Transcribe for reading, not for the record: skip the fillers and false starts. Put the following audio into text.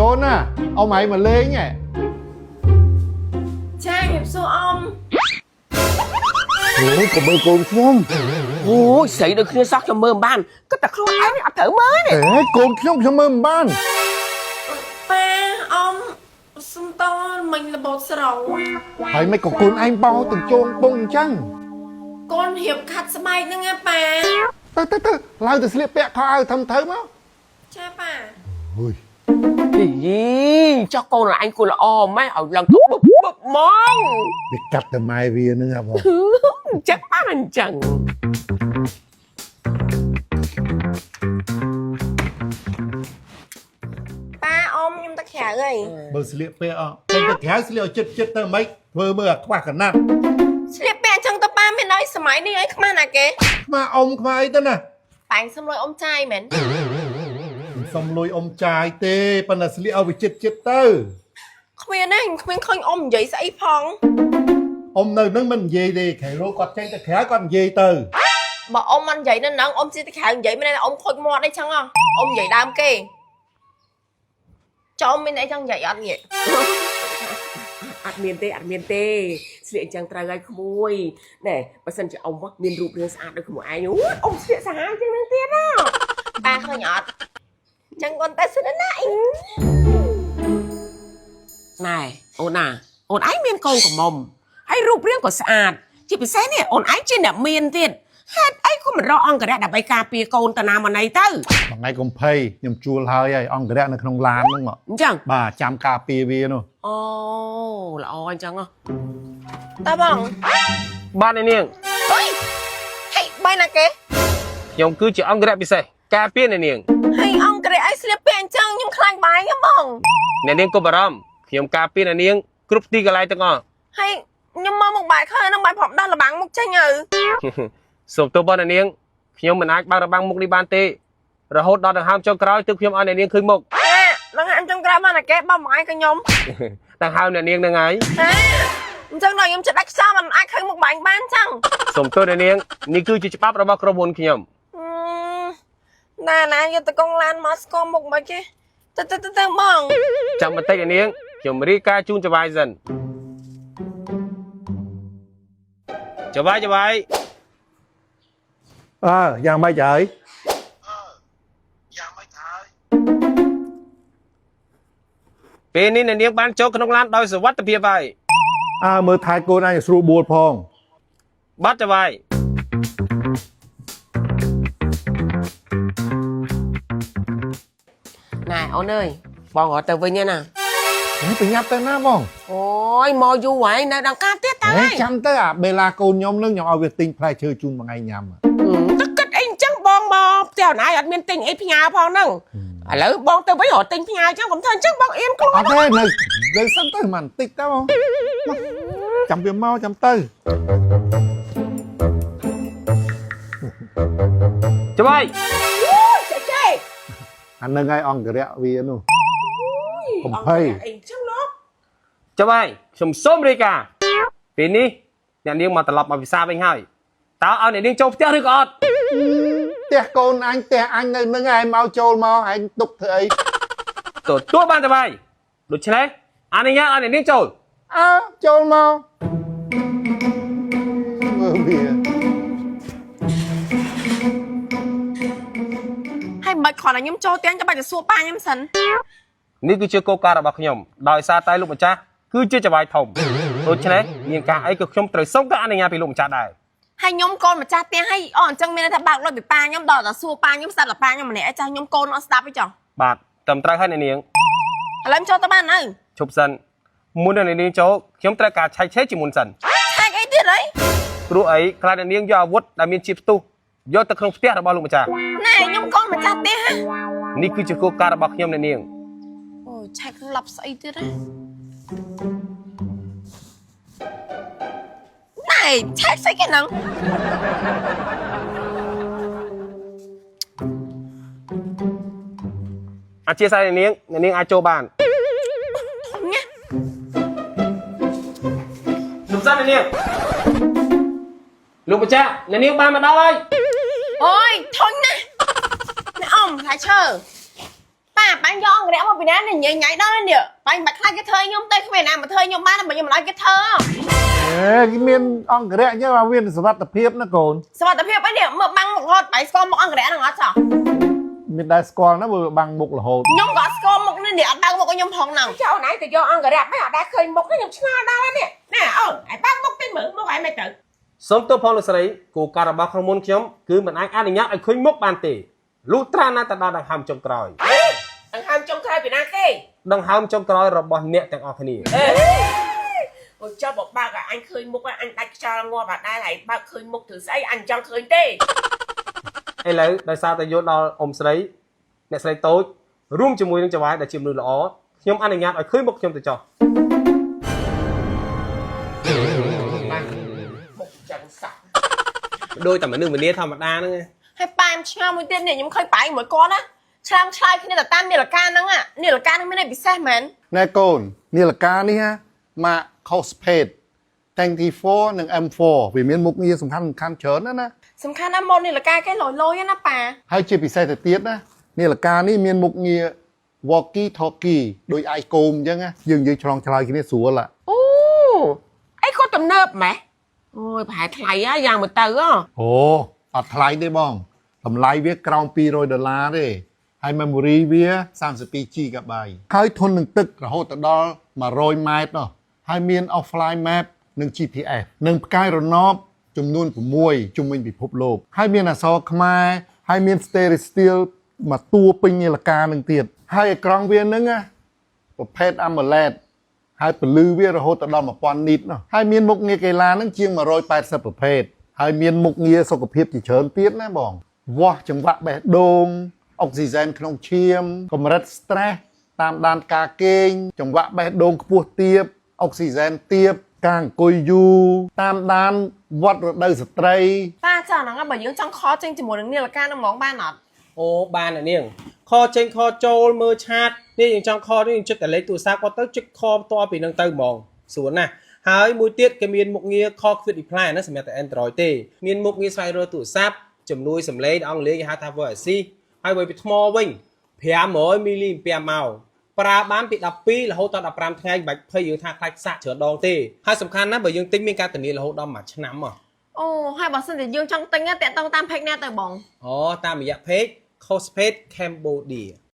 កូនណាអ៊ំឯងមកលេងហ៎ ចាជំរាបសួរអ៊ំ អូកុំមើលកូនខ្ញុំ អូយស្រីដូចគ្នាសោះខ្ញុំមើលមិនបានគិតតែខ្លួនឯងនេះអត់ត្រូវមើលទេ អេកូនខ្ញុំខ្ញុំមើលមិនបាន ប៉ាអ៊ំសុំតមិញរបូតស្រោ ហើយមិនក៏កូនឯងបោទាំងជងពងអញ្ចឹង កូនរៀបខាត់ស្បែកហ្នឹងណាប៉ា ទៅទៅទៅឡើងទៅស្លៀកពាក់ខោអាវធំទៅមក ចាប៉ា អូយ យីចោះកូនឯងគូល្អម៉េះឲ្យឡើងទៅបឹបបឹបហ្មង វាកាត់តែម៉ែវាហ្នឹងហ៎បង អញ្ចឹងបានអញ្ចឹង ប៉ាអ៊ំខ្ញុំទៅក្រៅហើយ បើស្លៀកពាក់អត់ចេញទៅក្រៅស្លៀកឲ្យចិត្តចិត្តទៅមិនធ្វើមើលអាខ្វះកណាត់ ស្លៀកពាក់អញ្ចឹងទៅប៉ាមានអីសម័យនេះអីខ្មាស់ណាគេ ខ្មាអ៊ំខ្មាអីទៅណា ប៉ាសុំលុយអ៊ំចាយមែន មិនសុំលុយអ៊ំចាយទេប៉ុន្តែស្លៀកឲ្យវាចិត្តចិត្តទៅ គ្មានទេខ្ញុំគ្មានឃើញអ៊ំនិយាយស្អីផង អ៊ំនៅនឹងមិននិយាយទេក្រែរោគាត់ចេញទៅក្រៅគាត់និយាយទៅ បើអ៊ំមិននិយាយនៅហ្នឹងអ៊ំជិះទៅក្រៅនិយាយមានន័យថាអ៊ំខូចមាត់អីចឹងហ៎អ៊ំនិយាយដើមគេចុះអ៊ំមានអីចង់និយាយអត់ងាក អត់មានទេអត់មានទេស្លៀកអញ្ចឹងត្រូវហើយក្មួយណែបើសិនជាអ៊ំមកមានរូបរាងស្អាតដូចក្មួយឯងអូយអ៊ំស្លៀកសាហាវជាងនឹងទៀតណា ប៉ាឃើញអត់ចឹងគាត់តែសិនណាអី ណែអូនណាអូនឯងមានកូនកំមុំហើយរូបរាងក៏ស្អាតជាពិសេសនេះអូនឯងជាអ្នកមានទៀតហេតុអីក៏មិនរកអង្គរៈដើម្បីការពារកូនតាណាមកណីទៅ មួយថ្ងៃកុំភ័យខ្ញុំជួលហើយហើយអង្គរៈនៅក្នុងឡានហ្នឹងមក អញ្ចឹង បាទចាំការពារវានោះ អូល្អអញ្ចឹងហ៎ តើបង បាទអ្នកនាង អុយហេបាយណាគេ ខ្ញុំគឺជាអង្គរៈពិសេសការពារអ្នកនាង ហើយអង្គរៈឲ្យស្លៀកពាក់អញ្ចឹងខ្ញុំខ្លាចបាយហ្នឹងបង អ្នកនាងកុំបារម្ភខ្ញុំការពារអ្នកនាងគ្រប់ទីកន្លែងទាំងអស់ ហើយខ្ញុំមកមុខបាយឃើញហ្នឹងបាយព្រមដោះលបាំងមុខចេញទៅ សូមទោសបងអ្នកនាងខ្ញុំមិនអាចបើករបាំងមុខនេះបានទេរហូតដល់ដង្ហើមចុងក្រោយទើបខ្ញុំឲ្យអ្នកនាងឃើញមុខ អាដង្ហើមចុងក្រោយមកណាគេបងមួយឯងក៏ខ្ញុំ ដង្ហើមអ្នកនាងហ្នឹងហើយ ហាអញ្ចឹងដល់ខ្ញុំចិត្តដាច់ខ្យល់មិនអាចឃើញមុខបាយបានអញ្ចឹង សូមទោសអ្នកនាងនេះគឺជាច្បាប់របស់ក្រុមហ៊ុនខ្ញុំ អឺណាណាយកតកងឡានមកស្គាល់មុខមកគេទៅទៅទៅទៅបង ចាំបន្តិចអ្នកនាងខ្ញុំរាយការណ៍ជូនចៅវាយសិនចៅវាយចៅវាយ អើយ៉ាងម៉េចហើយ ពេលនេះអ្នកនាងបានចូលក្នុងឡានដោយសុវត្ថិភាពហើយ អើមើលថែកូនឯងឲ្យស្រួលបួលផង បាទចៅវាយ ណែអូនអើយបងរត់ទៅវិញហើយណា ហេប្រញាប់ទៅណាបង អូយមកយូរហើយនៅដល់កាទៀតតើ ហេ ហើយ ចាំទៅអាបេឡាកូនខ្ញុំនឹងខ្ញុំឲ្យវាទិញផ្លែឈើជូនមួយថ្ងៃញ៉ាំ ទៅគិតអីអញ្ចឹងបងមកផ្ទះអូនឯងអត់មានទិញអីផ្ញើផងហ្នឹងឥឡូវបងទៅវិញរត់ទិញផ្ញើអញ្ចឹងកុំធ្វើអញ្ចឹងបងអៀនខ្លួន អត់ទេនៅនៅសិនទៅមិនបន្តិចទៅបងមកចាំវាមកចាំទៅ ចៅវាយ ចេះចេះ អានឹងហើយអង្គរៈវានោះកុំភ័យ អីអញ្ចឹងលោក ចៅវាយខ្ញុំសូមរាយការណ៍ពេលនេះអ្នកនាងមកត្រឡប់មកវិសាវិញហើយតើឲ្យអ្នកនាងចូលផ្ទះឬក៏អត់ ផ្ទះកូនអញផ្ទះអញនៅនឹងឯងមកចូលមកឯងទុកធ្វើអី ទទួលបានចៅវាយដូច្នេះអនុញ្ញាតឲ្យអ្នកនាងចូល អើចូលមកមើលវា ហើយមិនគ្រាន់តែខ្ញុំចូលផ្ទះចាំបាច់ទៅសួរប៉ាខ្ញុំសិន នេះគឺជាគោលការណ៍របស់ខ្ញុំដោយសារតែលោកម្ចាស់គឺជាចៅវាយធំដូច្នេះមានការអីក៏ខ្ញុំត្រូវសុំការអនុញ្ញាតពីលោកម្ចាស់ដែរ ហើយខ្ញុំកូនម្ចាស់ផ្ទះហើយអូអញ្ចឹងមានន័យថាបើកលុយពីប៉ាខ្ញុំដល់តែសួរប៉ាខ្ញុំស្ដាប់តែប៉ាខ្ញុំម្នាក់ឯងចាស់ខ្ញុំកូនអត់ស្ដាប់ទេចុះ បាទត្រឹមត្រូវហើយអ្នកនាង ឥឡូវខ្ញុំចូលទៅបាននៅ ឈប់សិនមុននឹងអ្នកនាងចូលខ្ញុំត្រូវការឆែកឆេរជាមុនសិន ឆែកអីទៀតអី ព្រោះអីខ្លាចអ្នកនាងយកអាវុធដែលមានជាផ្ទុះយកទៅក្នុងផ្ទះរបស់លោកម្ចាស់ ណែខ្ញុំកូនម្ចាស់ផ្ទះហ៎ នេះគឺជាគោលការណ៍របស់ខ្ញុំអ្នកនាង អូយឆែកឡាប់ស្អីទៀតហ៎ណែឆែកស្អីគេហ្នឹង អធិស្ឋានអ្នកនាងអ្នកនាងអាចចូលបាន ញ៉ា សុំសិនអ្នកនាងលោកម្ចាស់អ្នកនាងបានមកដល់ហើយ អូយធុញណាស់ណែអ៊ំផ្លែឈើប៉ា បាញ់យកអង្គរៈមកពីណានេះញ៉ៃញ៉ៃដល់នេះបាញ់បាច់ខ្លាចគេធ្វើខ្ញុំទេគ្មានណាមកធ្វើខ្ញុំបានបើខ្ញុំមិនឲ្យគេធ្វើ អេគេមានអង្គរៈអញ្ចឹងមកមានសុវត្ថិភាពណាកូន សុវត្ថិភាពអីនេះមើលបាំងមុខរហូតបាញ់ស្គាល់មុខអង្គរៈហ្នឹងអត់ចោះ មានដែរស្គាល់ណាបើបាំងមុខរហូត ខ្ញុំក៏អត់ស្គាល់មុខនេះនេះអត់បើកមុខឲ្យខ្ញុំផងហ្នឹង ចុះអូនឯងទៅយកអង្គរៈមិនអត់ដែរឃើញមុខទេខ្ញុំឆ្ងល់ដល់ហើយនេះណែអូនឯងបើកមុខតិចមើលមុខឯងមិនទៅ សូមទោសផងលោកស្រីគោលការណ៍របស់ក្រុមហ៊ុនខ្ញុំគឺមិនអាចអនុញ្ញាតឲ្យឃើញមុខបានទេលុះត្រាណាតែដល់ដង្ហើមចុងក្រោយ ដង្ហើមចុងក្រោយពីណាគេ ដង្ហើមចុងក្រោយរបស់អ្នកទាំងអស់គ្នា អេអូចុះបើបើកឲ្យអញឃើញមុខឲ្យអញដាច់ខ្យល់ងាប់អាដែរហើយបើកឃើញមុខធ្វើស្អីអញចង់ឃើញទេ ឥឡូវដោយសារតែយល់ដល់អ៊ំស្រីអ្នកស្រីតូចរួមជាមួយនឹងចៅហ្វាយដែលជាមនុស្សល្អខ្ញុំអនុញ្ញាតឲ្យឃើញមុខខ្ញុំទៅចុះ មុខចឹងសោះ ដោយតែមនុស្សម្នាធម្មតាហ្នឹងឯង ហើយប៉ែមឆ្ងល់មួយទៀតនេះខ្ញុំឃើញប៉ែមួយគាត់ណាឆ្លងឆ្លើយគ្នាទៅតាមនាឡិកាហ្នឹងនាឡិកាហ្នឹងមានអីពិសេសមែន ណែកូននាឡិកានេះណាម៉ាក Cospate ទាំង T4 និង M4 វាមានមុខងារសំខាន់សំខាន់ច្រើនណាស់ណា សំខាន់ណាស់ម៉ូតនាឡិកាគេលយលយណាប៉ា ហើយជាពិសេសទៅទៀតណានាឡិកានេះមានមុខងារ walkie talkie ដូចអាយកូមអញ្ចឹងណាយើងនិយាយឆ្លងឆ្លើយគ្នាស្រួលហ่ะ អូអីគាត់ទំនើបម៉េះអូយប្រហែលថ្លៃហ៎យ៉ាងមកទៅហ៎ អូអត់ថ្លៃទេបងតម្លៃវាក្រោម200ដុល្លារទេហើយ memory វា 32 GB ហើយធន់នឹងទឹករហូតទៅដល់100ម៉ែត្រនោះហើយមាន offline map និង GPS និងផ្កាយរណបចំនួន6ជុំវិញពិភពលោកហើយមានអក្សរខ្មែរហើយមាន stainless steel មួយតួពេញនាឡិកានឹងទៀតហើយអេក្រង់វានឹងណាប្រភេទ AMOLED ហើយពលឺវារហូតទៅដល់1000នីតនោះហើយមានមុខងារកីឡានឹងជាង180ប្រភេទហើយមានមុខងារសុខភាពជាច្រើនទៀតណាបងវាស់ចង្វាក់បេះដូងអុកស៊ីហ្សែនក្នុងឈាមកម្រិត stress តាមដានការគេងចង្វាក់បេះដូងខ្ពស់ទាបអុកស៊ីហ្សែនទាបការអង្គុយយូរតាមដានវដ្តរដូវស្ត្រី ប៉ាចាហ្នឹងបើយើងចង់ call ចេញជាមួយនឹងនាឡិកាហ្នឹងហ្មងបានអត់ អូបានអ្នកនាង call ចេញ call ចូលមើល chat នេះយើងចង់ call នេះយើងចុចតែលេខទូរស័ព្ទគាត់ទៅចុច call ផ្ទាល់ពីនឹងទៅហ្មងស្រួលណាស់ហើយមួយទៀតគេមានមុខងារ call quick reply ហ្នឹងសម្រាប់តែ Android ទេមានមុខងារស្វែងរកទូរស័ព្ទជំនួយសំឡេងអង់គ្លេសគេហៅថា voice assist ហើយបើពីថ្មវិញ500មីលីអាំពែម៉ោងប្រើបានពី12រហូតដល់15ថ្ងៃមិនបាច់ភ័យយើងថាខ្លាចសាកច្រើនដងទេហើយសំខាន់ណាស់បើយើងទិញមានការធានារហូតដល់1ឆ្នាំហ៎ អូហើយបើសិនជាយើងចង់ទិញតាក់ទងតាម page ណាទៅបង អូតាមរយៈ page Cospate Cambodia។